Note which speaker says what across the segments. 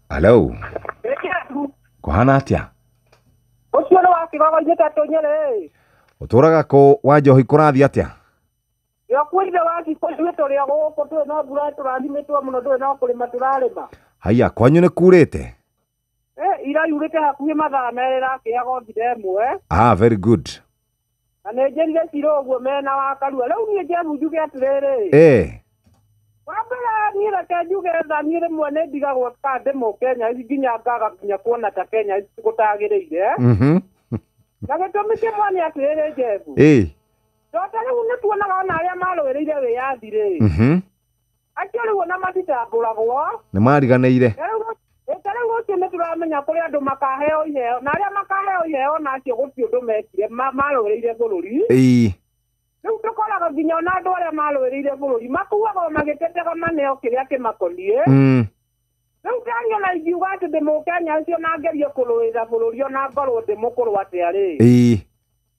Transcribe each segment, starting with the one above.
Speaker 1: Hello. Kũhana atĩa?
Speaker 2: Ũcio nĩ wa kĩgogo-inĩ ta tũnyĩrĩ.
Speaker 1: Ũtũraga kũ wa Njohi kũrathiĩ atĩa?
Speaker 2: Yokuo ithe wa Gĩkũyũ ithuĩ tũrĩ o gũkũ tũrĩ no mbura tũrathimĩtwo mũno ndũrĩ no kũrĩma tũrarĩma.
Speaker 1: Haiya, kwanyu nĩ kurĩte?
Speaker 2: Eh, ira yurĩte hakuhĩ mathaa merĩ ĩrakĩaga thita ĩmwe.
Speaker 1: Ah, very good.
Speaker 2: Na nĩ njĩrire Ciro ũguo mena wa Karua. Rĩu niĩ Jeff njuge atĩrĩrĩ.
Speaker 1: Eh.
Speaker 2: Wa mbere niĩ reke njuge tha niĩ rĩmwe nĩ ndigagwo ka ndĩ mũkenya nginya ngaga nginya kuona ta Kenya gũtagĩrĩire. Na gĩtũmi kĩmwe nĩ atĩrĩrĩ Jeff.
Speaker 1: Eh.
Speaker 2: Tondũ rĩu nĩ tuonaga ona arĩa marũĩrĩire wĩyathi rĩ. Acio rĩu ona matitambũragwo.
Speaker 1: Nĩ mariganĩire.
Speaker 2: Ta rĩu rũciũ nĩ tũramenya kũrĩ andũ makaheo iheo na arĩa makaheo iheo na acio gũtirĩ ũndũ mekire marũĩrĩire bũrũri.
Speaker 1: Ĩĩ.
Speaker 2: Rĩu tũkoraga nginya ona andũ arĩa marũĩrĩire bũrũri makuaga o magĩtetega maneo kĩrĩa kĩmakoniĩ. Rĩu tani ona ingiuga atĩ ndĩ mũkenya ũcio na ngerie kũrũĩra bũrũri ona ngorwo ndĩ mũkũrũ atĩa rĩ.
Speaker 1: Ĩĩ.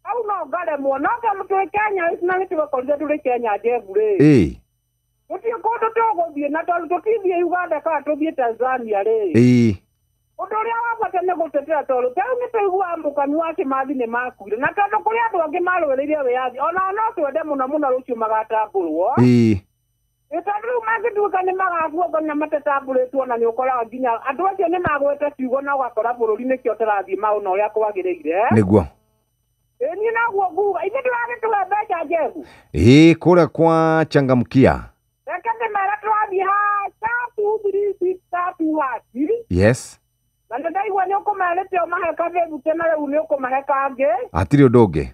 Speaker 2: Hau no ngaremwo no tondũ twĩ Kenya na nĩ tũgũkorire tũrĩ Kenya Jeff rĩ.
Speaker 1: Ĩĩ.
Speaker 2: Gũtirĩ kũndũ tũgũthiĩ na tondũ tũtithiĩ Uganda kana tũthiĩ Tanzania rĩ.
Speaker 1: Ĩĩ.
Speaker 2: Ũndũ ũrĩa wa bata nĩ gũtetera tondũ ta rĩu nĩ tũiguaga mũkami wa Kĩmathi nĩ makuire na tondũ kũrĩ andũ angĩ marũĩrĩire wĩyathi onao no twende mũno mũno rũciũ magatambũrwo.
Speaker 1: Ĩĩ.
Speaker 2: Ĩ tondũ rĩu mangĩtuĩka nĩ magakuo na matatambũrĩtwo na nĩ ũkoraga nginya andũ acio nĩ magwete ciugo na ũgakora bũrũri nĩkĩo ũtarathiĩ maũna ũrĩa kwagĩrĩire.
Speaker 1: Nĩguo.
Speaker 2: Ĩ niĩ noguo nguga ithuĩ tũragĩtũhe mbeca Jeff.
Speaker 1: Ĩĩ, kũrĩa kwa Changamkia.
Speaker 2: Reke ndĩmere tũrathiĩ ha 3, 2 3 6 3 hashi.
Speaker 1: Yes.
Speaker 2: Na nĩ ndaigua nĩ ũkũmerĩte ũmahe kabĩbute na rĩu nĩ ũkũmahe kangĩ.
Speaker 1: Hatirĩ ũndũ ũngĩ.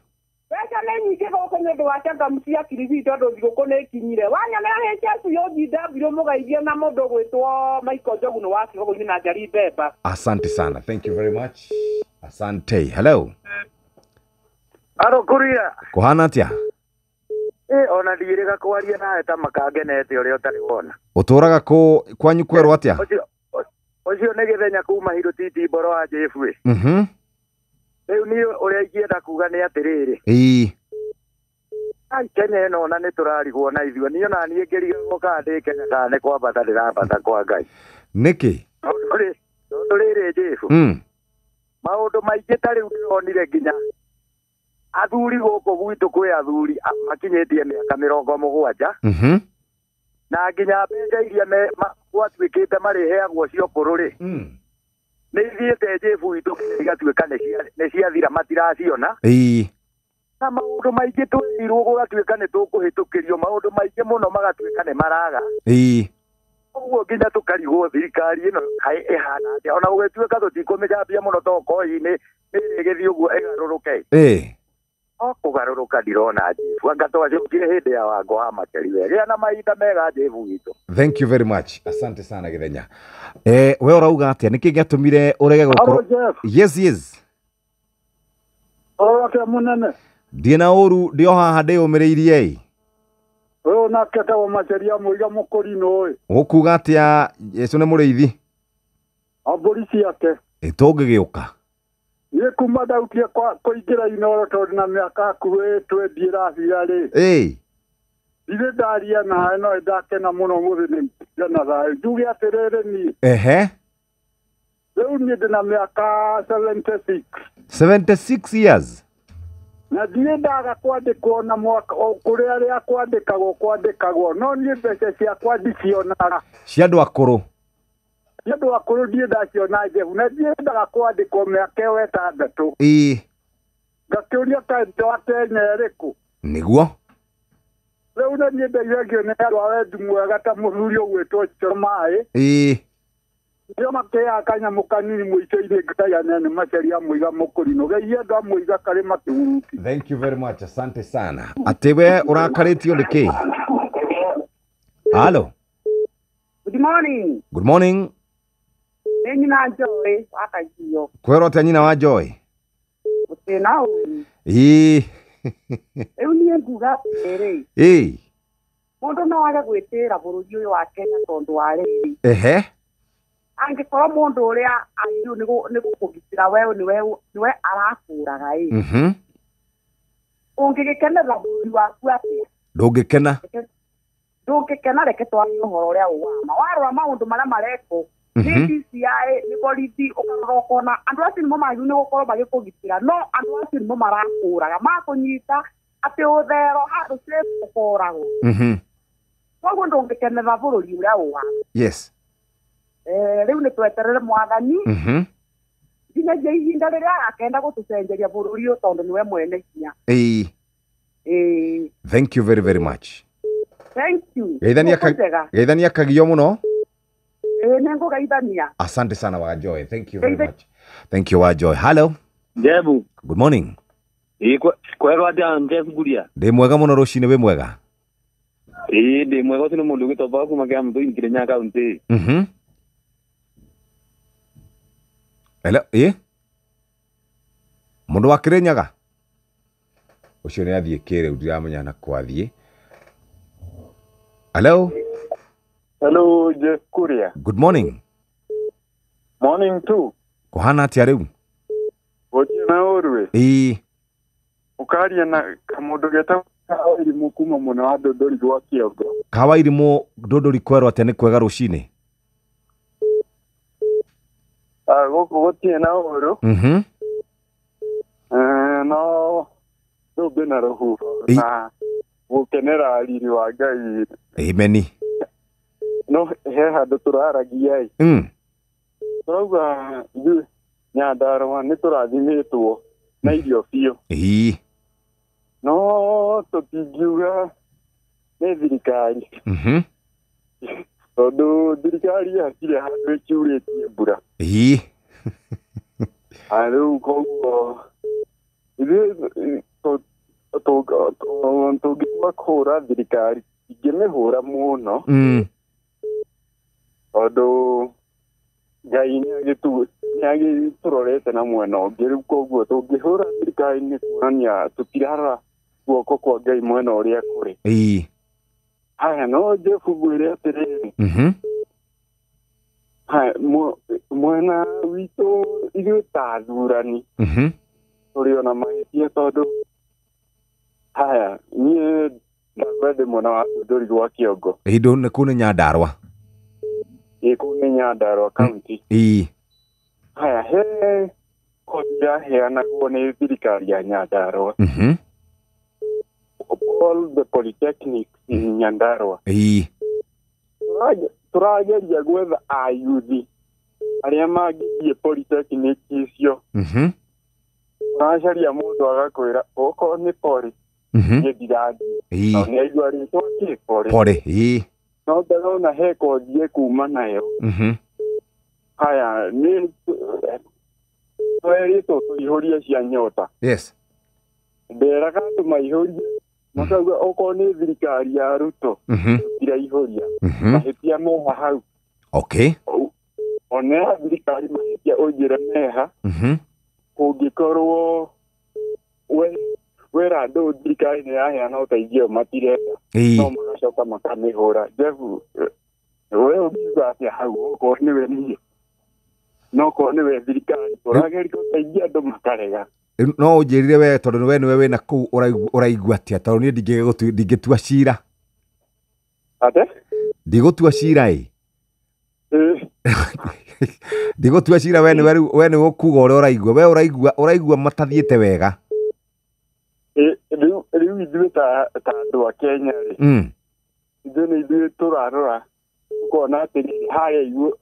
Speaker 2: Mbeca nĩ nyingĩ gũkũ nĩ ũndũ wa changamkia Kilifi tondũ thigũkũ nĩ ĩkinyire. Wanyonera HSUGW mũgeithie na mũndũ ũgwĩtwo Michael Njogu nĩ wa Kĩgogo-inĩ na Njeri Mbemba.
Speaker 1: Asante sana. Thank you very much. Asante. Hello.
Speaker 3: Aro kuria.
Speaker 1: Kũhana atĩa?
Speaker 3: Ĩ ona ndirĩga kwaria nawe ta makangenete ũrĩa ũtarĩ wona.
Speaker 1: Ũtũraga kũ kwanyu kwerwo atĩa?
Speaker 3: Ũcio nĩ gĩthenya kuma Hirũ Titi Mboro wa Jeff ĩ. Rĩu niĩ ũrĩa ingĩenda kuga nĩ atĩrĩrĩ.
Speaker 1: Ĩĩ.
Speaker 3: Ai Kenya ĩno ona nĩ tũrarigwo na ithuĩ. Niĩ ona niĩ ngĩrigagwo kana ndĩ Kenya kana nĩ kwambata ndĩrambata kwa Ngai.
Speaker 1: Nĩkĩ?
Speaker 3: Tondũ rĩrĩ Jeff. Maũndũ maingĩ ta rĩu ndĩronire nginya athuri gũkũ gwitũ kwĩ athuri makinyĩtie mĩaka 70. Na nginya mbeca iria gwatuĩkĩte marĩheagwo cia ũkũrũ rĩ. Nĩ ithiĩte Jeff witũ nginya igatuĩka nĩ ciathira matiraciona.
Speaker 1: Ĩĩ.
Speaker 3: Na maũndũ maingĩ twĩrirwo gũgatuĩka nĩ tũkũhĩtũkĩrio maũndũ maingĩ mũno magatuĩka nĩ maraga.
Speaker 1: Ĩĩ.
Speaker 3: Ũguo nginya tũkarigwo thirikari ĩno kaĩ ĩhana atĩa ona gũgĩtuĩka tũtikũmĩcambia mũno to koi-inĩ nĩ ĩrĩgĩthiĩ ũguo ĩgarũrũke.
Speaker 1: Ĩĩ.
Speaker 3: No kũgarũrũka ndirona Jeff. Anga twacokire hĩndĩ ya Wangũ wa Makeri we. Gĩa na mahinda mega Jeff witũ.
Speaker 1: Thank you very much. Asante sana Gĩthenya. We ũrauga atĩa? Nĩkĩ gĩatũmire ũrege gũkorwo?
Speaker 4: Hello, Jeff.
Speaker 1: Yes, yes.
Speaker 4: Ũrora atĩa mũnene?
Speaker 1: Ndiĩ na ũru, ndĩ o haha ndĩyũmĩrĩirie ĩ.
Speaker 4: Ũyũ nake etagwo Macharia Mũiga Mũkũrinũ ĩ.
Speaker 1: Ũkuga atĩa Jesũ nĩ mũrĩithi?
Speaker 4: O mbũri ciake.
Speaker 1: Ĩ tũngĩgĩũka.
Speaker 4: Niĩ kuma ndautire kũingĩra Inooro tondũ na mĩaka hakuhĩ twenty ĩrathira rĩ.
Speaker 1: Ĩ.
Speaker 4: Ndirĩ ndaria nawe no nĩndakena mũno ũmũthĩ nĩ na thayũ. Njuge atĩrĩrĩ niĩ.
Speaker 1: Ehe.
Speaker 4: Rĩu niĩ ndĩ na mĩaka 76.
Speaker 1: 76 years.
Speaker 4: Na ndirĩ ndaga kwandĩkwo na mwaka o kũrĩ arĩa kwandĩkagwo kwandĩkagwo no niĩ mbeca ciakwa ndicionaga.
Speaker 1: Cia andũ akũrũ.
Speaker 4: Cia andũ akũrũ ndirĩ ndaciona Jeff na ndirĩ ndaga kwandĩkwo mĩaka ĩyo ĩtandatũ.
Speaker 1: Ĩĩ.
Speaker 4: Ngakĩũria kaĩ ndĩ wa Kenya ĩrĩkũ?
Speaker 1: Nĩguo.
Speaker 4: Rĩu na niĩ ndeithagio nĩ andũ a wendi mwega ta mũthuri ũgwĩtwo Coro Maĩ.
Speaker 1: Ĩĩ.
Speaker 4: Nĩo makĩheaga kanyamũ kanini mũico-inĩ ngaiganĩra nĩ Macharia Mũiga Mũkũrinũ. Geithia andũ a Mũiga karĩ makĩhuruti.
Speaker 1: Thank you very much. Asante sana. Atĩ we ũrakarĩtio nĩ kĩ? Hello.
Speaker 2: Good morning.
Speaker 1: Good morning.
Speaker 2: Nĩ nyina Joy wa Kajiyo.
Speaker 1: Kwĩrwo atĩa nyina wa Joy?
Speaker 2: Gũtirĩ na ũru.
Speaker 1: Ĩĩ.
Speaker 2: Rĩu niĩ nguga atĩrĩrĩ.
Speaker 1: Ĩĩ.
Speaker 2: Mũndũ no age gwĩtĩĩra bũrũri ũyũ wa Kenya tondũ wa rĩrĩ.
Speaker 1: Ehe.
Speaker 2: Angĩkorwo mũndũ ũrĩa agĩrĩirwo nĩ gũkũgitĩra we nĩwe arakũraga ĩ. Ũngĩgĩkenerera bũrũri waku atĩa?
Speaker 1: Ndũngĩkena.
Speaker 2: Ndũngĩkena, reke twarie ũhoro ũrĩa ũwama. Warora maũndũ marĩa marekwo Nĩ DCI, nĩ borithi, ũkarora ũkona andũ acio nĩmo magĩrĩirwo nĩ gũkorwo magĩkũgitĩra, no andũ acio nĩmo marakũraga, makũnyita atĩ ũthero handũ safe ũkoragwo. Koguo ndũngĩkenera bũrũri ũrĩa ũhana.
Speaker 1: Yes.
Speaker 2: Rĩu nĩ tweterere mwathani nginyagia ihinda rĩrĩa agakenda gũtũcenjeria bũrũri ũyũ tondũ nĩwe mwene hinya.
Speaker 1: Thank you very very much.
Speaker 2: Thank you.
Speaker 1: Geithania kagio muno.
Speaker 2: Nĩngũgeithania.
Speaker 1: Asante sana wa Joy. Thank you very much. Thank you wa Joy. Hello.
Speaker 5: Jebu.
Speaker 1: Good morning.
Speaker 5: Kwerwo atia Jeff Guria.
Speaker 1: Ndĩ mwega mũno rũcinĩ, wĩ mwega?
Speaker 5: Ĩĩ ndĩ mwega, ũcio nĩ mũndũ ũgĩtomba kuma kĩa Mũtũi Kirinyaga County.
Speaker 1: Hello, ĩ? Mũndũ wa Kirinyaga? Ũcio nĩ athiĩ kĩrĩu, ndiramenya na kwathiĩ. Hello.
Speaker 4: Hello, Jeff Kuria.
Speaker 1: Good morning.
Speaker 4: Morning too.
Speaker 1: Kũhana atĩa rĩu?
Speaker 4: Gũtirĩ na ũru.
Speaker 1: Ĩĩ.
Speaker 4: Ũkaria na kamũndũ getagwo Kawairimũ kuma mwena wa Ndũndũri gwa Kĩongo.
Speaker 1: Kawairimũ Ndũndũri kwerwo atĩa nĩ kwega rũcinĩ?
Speaker 4: Gũkũ gũtirĩ na ũru. No thũmbĩ na rũhuho na gũkenera riri wa Ngai.
Speaker 1: Amen.
Speaker 4: No he handũ tũraragia ĩ. Tũrauga ithuĩ Nyandarũa nĩ tũrathimĩtwo na irio biũ. No tũtingiuga nĩ thirikari. Tondũ thirikari hatirĩ handũ ĩkiurĩtie mbura. Rĩu koguo ithuĩ tũngĩtua kũhũra thirikari ingĩmĩhũra mũno. Tondũ Ngai nĩagĩtũrorete na mwena ũngĩ, rĩu koguo tũngĩhũra thirikari nĩ kuonania tũtirarora guoko kwa Ngai mwena ũrĩa kũrĩ. Haya, no Jeff ngwĩre atĩrĩrĩ. Haya, mwena witũ ithuĩ ta athurani tũrĩ ona mahĩtia tondũ haya niĩ ndakwendĩ mwena wa Ndũndũri gwa Kĩongo.
Speaker 1: Ĩĩ, kũu nĩ Nyandarũa.
Speaker 4: Ĩĩ, kũu nĩ Nyandarũa County. Haya, he kothi yaheanagwo nĩ thirikari ya Nyandarũa. All the polytechnics in Nyandarua. Tũrageria gwetha ayuthi arĩa mangĩthiĩ polytechnic icio. Ũracaria mũndũ agakwĩra okorwo nĩ poly niĩ ndirathiĩ. No nĩ aigua rĩtwa kĩ poly.
Speaker 1: Poly.
Speaker 4: No ndarona he kothi ĩkuma nayo. Haya, nĩ twerĩtwo tũihũrie cia nyota.
Speaker 1: Yes.
Speaker 4: Nderaga andũ maihũrie makauga okorwo nĩ thirikari ya Ruto tũtiraihũria. Mahĩtia meha hau.
Speaker 1: Okay.
Speaker 4: Ona thirikari mahĩtia ũnjĩre meha. Kũngĩkorwo wera andũ thirikari nĩ yaheana ũteithio matirenda, no magacoka makamĩhũra. Jeff, we ũngiuga atĩa hau okorwo nĩwe niĩ? No okorwo nĩwe thirikari ũrageria gũteithia andũ makarega.
Speaker 1: No ũnjĩrire we tondũ we nĩwe wĩna kũu ũraigua atĩa, tondũ niĩ ndingĩtua cira.
Speaker 4: Ate?
Speaker 1: Ndigũtua cira ĩ. Ndigũtua cira, we nĩwe rĩu, we nĩwe ũkuga ũrĩa ũraigua. We ũraigua matathiĩte wega.
Speaker 4: Rĩu ithuĩ ta andũ a Kenya rĩ, ithuĩ nĩ ithuĩ tũrarora tũkona atĩrĩrĩ harĩa igũrũ,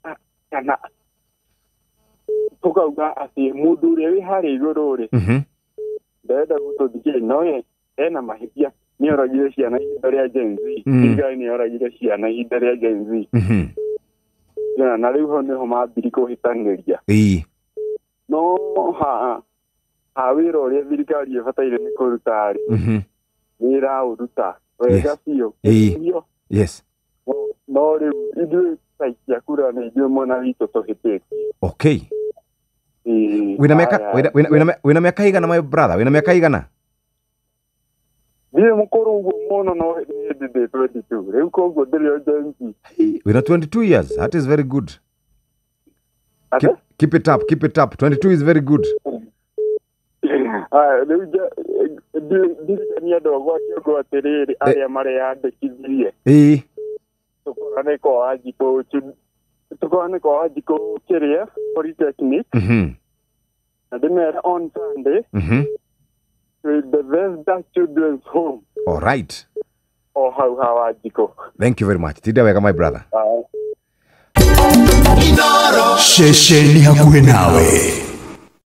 Speaker 4: kana tũkauga atĩ mũndũ ũrĩa wĩ harĩa igũrũ rĩ ndarenda gũtũthikĩrĩria, no ena mahĩtia. Nĩ oragire ciana ihinda rĩa Gen Z. Thirikari nĩ oragire ciana ihinda rĩa Gen Z. Na rĩu ho nĩho mambiri kũhĩtanĩria. No ha wĩra ũrĩa thirikari ĩbataire nĩ kũruta rĩ, nĩ ĩraũruta wega biũ.
Speaker 1: Yes.
Speaker 4: No rĩu ithuĩ ta aikia kura nĩ ithuĩ mwena witũ tũhĩtĩtie.
Speaker 1: Okay. Wĩna mĩaka igana my brother? Wĩna mĩaka igana?
Speaker 4: Ndirĩ mũkũrũ ũguo mũno, no niĩ ndĩ 22. Rĩu koguo ndĩrĩ o Gen Z.
Speaker 1: Wĩna 22 years. That is very good. Keep it up, keep it up. 22 is very good.
Speaker 4: Rĩu ndirikania andũ a gwa Kĩongo atĩrĩrĩ, arĩa mareyandĩkithirie. Tũkorane kwa Wanjikũ Tũkorane kwa Wanjikũ kĩrĩa Polytechnic. Na ndĩmere on Sunday with Bethesda Children's Home.
Speaker 1: All right.
Speaker 4: O hau ha Wanjikũ.
Speaker 1: Thank you very much. Tinda wega, my brother.
Speaker 6: Ceceni hakuhĩ nawe.